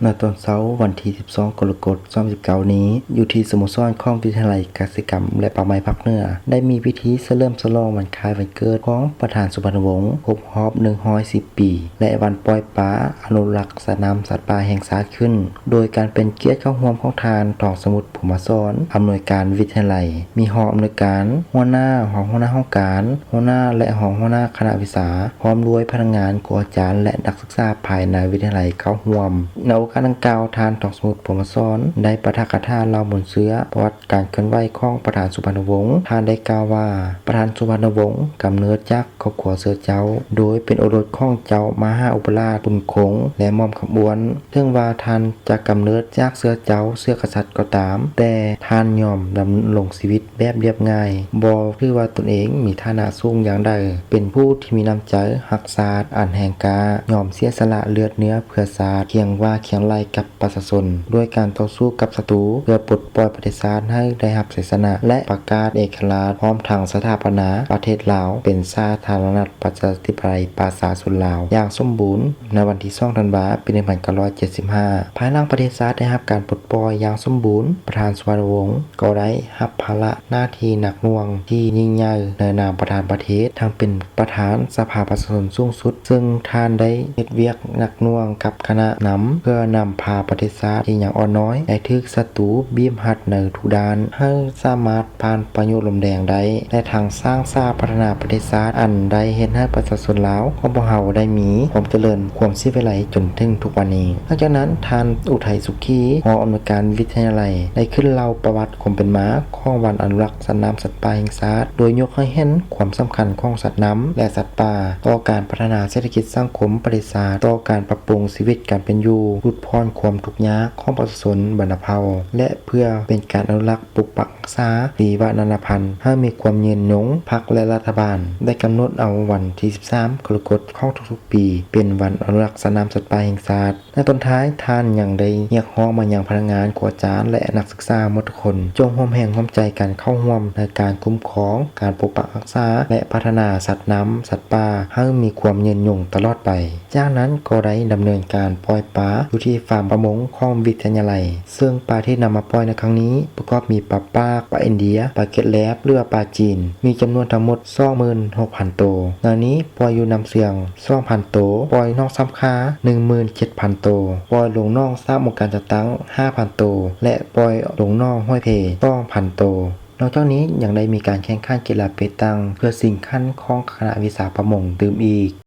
ໃນຕອນເຊົ້າວັນທີສິບສອງ ກໍລະກົດ ສອງພັນສິບເກົ້ານີ້ ຢູ່ທີ່ສະໂມສອນຂອງວິທະຍາໄລກະສິກຳ ແລະ ປ່າໄມ້ພາກເໜືອ ໄດ້ມີພິທີສະເຫຼີມສະຫຼອງວັນຄ້າຍວັນເກີດຂອງປະທານສຸພັນນະວົງ ຄົບຮອບໜຶ່ງຮ້ອຍສິບປີ ແລະ ວັນປ່ອຍປາ ອະນຸລັກສັດນ້ຳສັດປ່າແຫ່ງຊາດຂຶ້ນ ໂດຍການເປັນກຽດເຂົ້າຮ່ວມຂອງທ່ານ ທອງສະໝຸດ ພົມມະສອນ ອຳນວຍການວິທະຍາໄລ, ມີຮອງອຳນວຍການ, ຫົວໜ້າ, ຮອງຫົວໜ້າຫ້ອງການ, ຫົວໜ້າ ແລະ ຮອງຫົວໜ້າຄະນະວິຊາ, ພ້ອມດ້ວຍພະນັກງານ, ຄູອາຈານ ແລະ ນັກສຶກສາພາຍໃນວິທະຍາໄລເຂົ້າຮ່ວມ. ໃນໂອກາດດັ່ງກ່າວ, ທ່ານ ທອງສະໝຸດ ພົມມະສອນ ໄດ້ປາຖະກະຖາເລົ່າມູນເຊື້ອ ປະຫວັດການເຄື່ອນໄຫວຂອງປະທານສຸພັນນະວົງ. ທ່ານໄດ້ກ່າວວ່າ ປະທານສຸພັນນະວົງ ກຳເນີດຈາກຄອບຄົວເຊື້ອເຈົ້າ ໂດຍເປັນໂອລົດຂອງເຈົ້າມະຫາອຸປະລາດບຸນຄົງ ແລະ ໝ່ອມຄຳອ້ວນ. ເຖິງວ່າທ່ານຈະກຳເນີດຈາກເຊື້ອເຈົ້າ ເຊື້ອກະສັດກໍຕາມ, ແຕ່ທ່ານຍອມດຳລົງຊີວິດແບບລຽບງ່າຍ, ບໍ່ຖືວ່າຕົນເອງມີຖານະສູງຢ່າງໃດ, ເປັນຜູ້ທີ່ມີນ້ຳໃຈຮັກຊາດອັນແຮງກ້າ, ຍອມເສຍສະຫຼະເລືອດເນື້ອເພື່ອຊາດ, ຄຽງວ່າຄຽງໄຫຼກັບປະຊາຊົນ, ດ້ວຍການຕໍ່ສູ້ກັບສັດຕູ ເພື່ອປົດປ່ອຍປະເທດຊາດໃຫ້ໄດ້ຮັບໄຊຊະນະ ແລະ ປະກາດເອກະລາດ, ພ້ອມທັງສະຖາປະນາປະເທດລາວເປັນສາທາລະນະລັດປະຊາທິປະໄຕປະຊາຊົນລາວຢ່າງສົມບູນ ໃນວັນທີສອງ ທັນວາ ປີໜຶ່ງພັນເກົ້າຮ້ອຍເຈັດສິບຫ້າ ພາຍຫຼັງປະເທດຊາດໄດ້ຮັບການປົດປ່ອຍຢ່າງສົມບູນ, ປະທານສຸວັນນະວົງກໍໄດ້ຮັບພາລະໜ້າທີ່ໜັກໜ່ວງທີ່ຍິ່ງໃຫຍ່ໃນນາມປະທານປະເທດ, ທັງເປັນປະທານສະພາປະຊາຊົນສູງສຸດ, ເຊິ່ງທ່ານໄດ້ເຮັດວຽກໜັກໜ່ວງກັບຄະນະນຳ ເພື່ອນຳພາປະເທດຊາດທີ່ຍັງອ່ອນນ້ອຍ ແລະ ຖືກສັດຕູບີບຮັດໃນທຸກດ້ານ ໃຫ້ສາມາດ ຜ່ານພາຍຸລົມແດງໄດ້ ແລະ ທັງສ້າງສາພັດທະນາປະເທດຊາດ ອັນໄດ້ເຮັດໃຫ້ປະຊາຊົນລາວຂອງພວກເຮົາໄດ້ມີຄວາມຈະເລີນ ຄວາມສີວິໄລຈົນເຖິງທຸກວັນນີ້. ຫຼັງຈາກນັ້ນ, ທ່ານ ອຸໄທ ສຸຂີ ຮອງອຳນວຍການວິທະຍາໄລ ໄດ້ຂຶ້ນເລົ່າປະຫວັດຄວາມເປັນມາຂອງວັນອະນຸລັກສັດນ້ຳສັດປ່າແຫ່ງຊາດ, ໂດຍຍົກໃຫ້ເຫັນຄວາມສຳຄັນຂອງສັດນ້ຳ ແລະ ສັດປ່າ ຕໍ່ການພັດທະນາເສດຖະກິດສັງຄົມປະເທດຊາດ, ຕໍ່ການປັບປຸງຊີວິດການເປັນຢູ່, ຫຼຸດຜ່ອນຄວາມທຸກຍາກຂອງປະຊາຊົນບັນດາເຜົ່າ ແລະ ເພື່ອເປັນການອະນຸລັກ ປົກປັກຮັກສາຊີວະນານາພັນໃຫ້ມີຄວາມຍືນຍົງ, ພັກ ແລະ ລັດຖະບານໄດ້ກຳນົດເອົາວັນທີສິບສາມ ກໍລະກົດຂອງທຸກໆປີ ເປັນວັນອະນຸລັກສັດນ້ຳສັດປ່າແຫ່ງຊາດ. ໃນຕອນທ້າຍ, ທ່ານຍັງໄດ້ຮຽກຮ້ອງມາຍັງພະນັກງານ, ຄູອາຈານ ແລະ ນັກສຶກສາໝົດທຸກຄົນ ຈົ່ງຮ່ວມແຮງຮ່ວມໃຈກັນເຂົ້າຮ່ວມໃນການຄຸ້ມຄອງ, ການປົກປັກຮັກສາ ແລະ ພັດທະນາສັດນ້ຳສັດປ່າໃຫ້ມີຄວາມຍືນຍົງຕະຫຼອດໄປ. ຈາກນັ້ນກໍໄດ້ດຳເນີນການປ່ອຍປາຢູ່ທີ່ຟາມປະມົງຂອງວິທະຍາໄລ, ເຊິ່ງປາທີ່ນຳມາປ່ອຍໃນຄັ້ງນີ້ປະກອບມີປາປາກ, ປາອິນເດຍ, ປາເກັດແລບ ຫຼືວ່າປາຈີນ, ມີຈຳນວນທັງໝົດ ສອງໝື່ນຫົກພັນໂຕ. ໃນນີ້ປ່ອຍຢູ່ນ້ຳເຊື່ອງ ສອງພັນໂຕ, ປ່ອຍໜອງສາມຂາ ໜຶ່ງໝື່ນເຈັດພັນໂຕ, ປ່ອຍລົງໜອງສາມອົງການຈັດຕັ້ງ ຫ້າພັນໂຕ ແລະ ປ່ອຍລົງໜອງຫ້ວຍເພ ສອງພັນໂຕ. ນອກຈາກນີ້ຍັງໄດ້ມີການແຂ່ງຂັນກິລາເປຕັງເພື່ອຊິງຂັ້ນຂອງຄະນະວິຊາປະມົງຕື່ມອີກ.